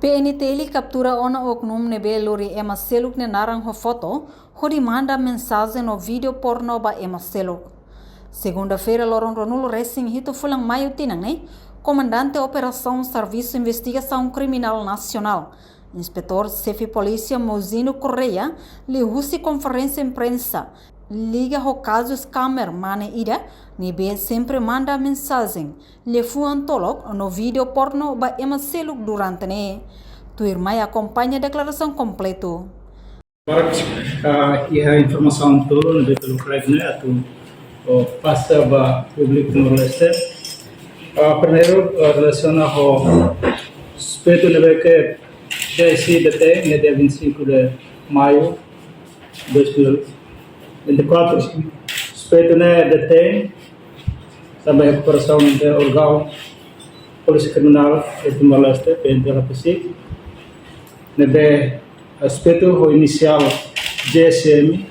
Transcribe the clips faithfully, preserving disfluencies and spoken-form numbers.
P N T L kaptura ona oknum ne'ebé lori ema seluk nia naran ho foto, hodi manda mensajen no vídeo porno ba ema seluk. Segunda-feira, loron ruanulu resin hitu fulan Maiu tinan ne'e, Komandante Operasaun Servisu Investigasaun Kriminál Nasionál, Inspetór Xefe Polísia Mozino Correia, liuhusi konferénsia imprensa, liga ho kazu scammer mane ida, ne'ebé sempre manda mensajen, liafuan tolok no vídeo porno ba ema seluk durante ne'e. Tuirmai akompaña deklarasaun kompletu. Para, ah, iha informasaun tolu ne'ebé pelu krek ne'e atu, oh, pasa ba públiku Timor-Leste. Ah, primeiru, ah, relasiona ho suspeitu ne'ebé ke J C detein iha dia vinte e cinco de maio dois mil e vinte e quatro. Suspeitu ne'e detein tanba rekuperasaun entre órgaun Polísia Kriminál de Timor-Leste, P N T L PSIK, ne'ebé suspeitu ho inisiál J S M,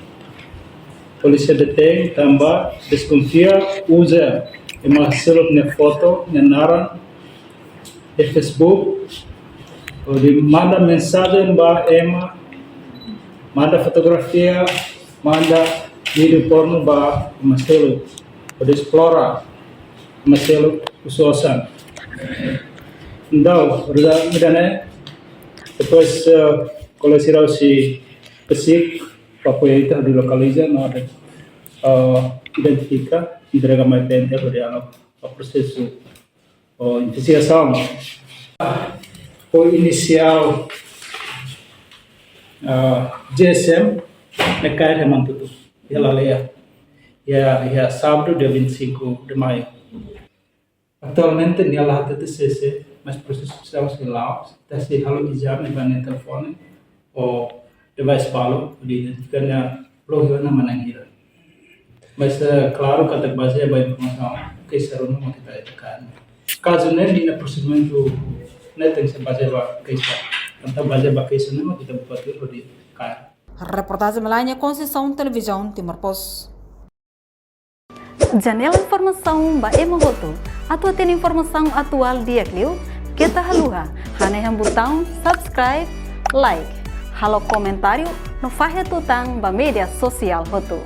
polísia detein tanba deskonfia uza ema seluk nia foto, nia naran, iha Facebook, hodi manda mensajen ba ema, manda fotografia, manda vídeo porno ba ema seluk, hodi esplora ema seluk husu osan. Entaun, reza midane, depois, eh, kolega sira husi PSIK, apoia ita hodi lokaliza, no, eh, identifika, entrega mai P N T L hodi halo prosesu ho investigasaun. Ho inisiál, ah, J S M, ne'e kaer iha Manatuto, iha Laleya, iha, iha sábadu, dia vinte e cinco de maio. Atualmente, nia la hatete sé, mas prosesu judisiál sei la'o, ita sei halo ezame ba nia telefone, ho device balu, hodi identifika nia lohi ona manán hira. Mas, eh, klaru katak bazeia ba informasaun, keixa ruma mak ita, ita kaer. Kazu ne'e, nia prosedimentu ne'e tenke ser bazeia ba keixa. Entaun bazeia ba keixa ne'e mak ita buka tuir hodi kaer. Reportajen Melania Conceição, Televizaun Timor Post. Janela informasaun ba ema hotu. Atu hatene informasaun atuál di'ak liu, keta haluha hanehan butaun subscribe, like, halo komentáriu no fahe tutan ba média sosiál hotu.